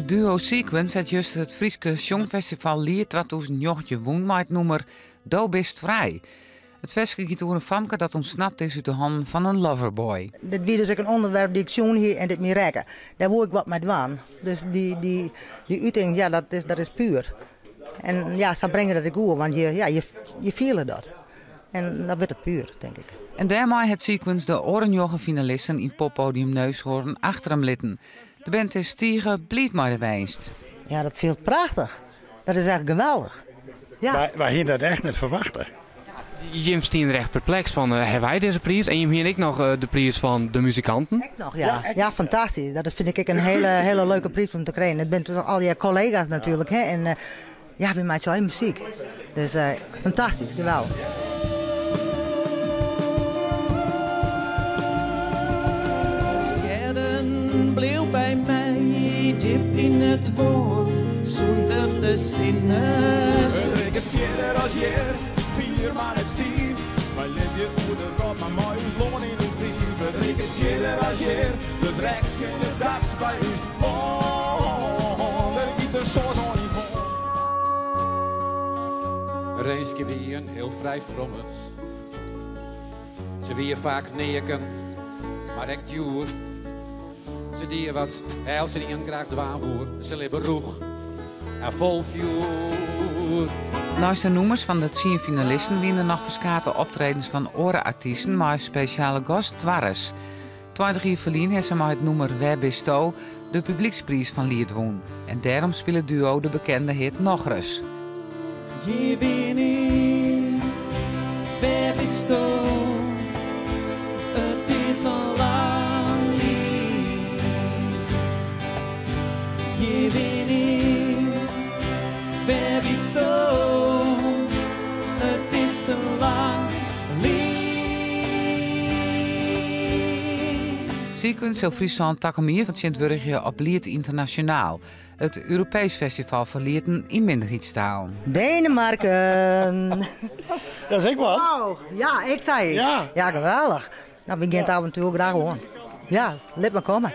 It duo Sequence hat juster it Fryske sjongfestival Liet 2019 wûn mei it nûmer Do bist frij. It ferske giet oer in famke dat ûntsnapt is út de hannen fan in loverboy. Dit wie dus ek in ûnderwerp dy't ik sjoen hie en dit my rekke. Dêr woe ik wat mei dwaan. Dus dy, dy, dy uting, ja, dat is, dat is puer. En ja, sa bringe dat ek oer, want je, ja, je, je fiele dat. En dan wurdt it puer, tink ik. En dêrmei hat Sequence de oare njoggen finalisten yn poppodium Neushoorn achter him litten. De band is tige bliid mei de winst. Ja, dat fielt prachtich. Dat is echt geweldich. Ja. Wy hiene dat echt net ferwachte. Jim stiene der echt perpleks fan, hawwe wy dizze priis? En jim hiene ek noch de priis fan de muzikanten. Ek noch, ja. Ja, fantastysk. Dat fyn ik ek in hiele, hiele leuke priis om te krijen. It binne allegear kollega's natuerlik, hè. En ja, wy meitsje allegear muzyk. Dus fantastysk, geweldich. Stjerren, bliuw by my, djip yn it wâld, sûnder de sinne. It rekket fierder as hjir, fier mar net stiif. Wy libje oer de wrâld, mar mei ús longen yn ús liif. It rekket fierder as hjir, dus rekkenje dat by ús oan. Der giet in soad oan yn hân. Rinske wie in hiel frij frommes. Se wie faak neaken, mar ek djoer. Se die wat eltsenien graach dwaan woe. Se libbe rûch en fol fjoer. Neist de nûmers fan de tsien finalisten wiene der noch ferskate optredens fan oare artysten mei spesjale gast Twarres. 20 jier ferlyn hat se mei it nûmer Wêr bisto de publykspriis fan Liet wûn. En dêrom spile it duo de bekende hit nochris. Hjir bin ik, wêr bisto? It is al lang lyn. Hjir bin ik, wêr bisto? It is te lang lyn. Sequence sil Fryslân takom jier fertsjintwurdigje op Liet Ynternasjonaal. It Europeesk festival foar lieten yn minderheidstalen. Denemarken! Dat is ek wat. Oh, ja, ik sei it. Ja. Ja, geweldich. No, we gean it avontuer graach oan. Ja, lit mar komme.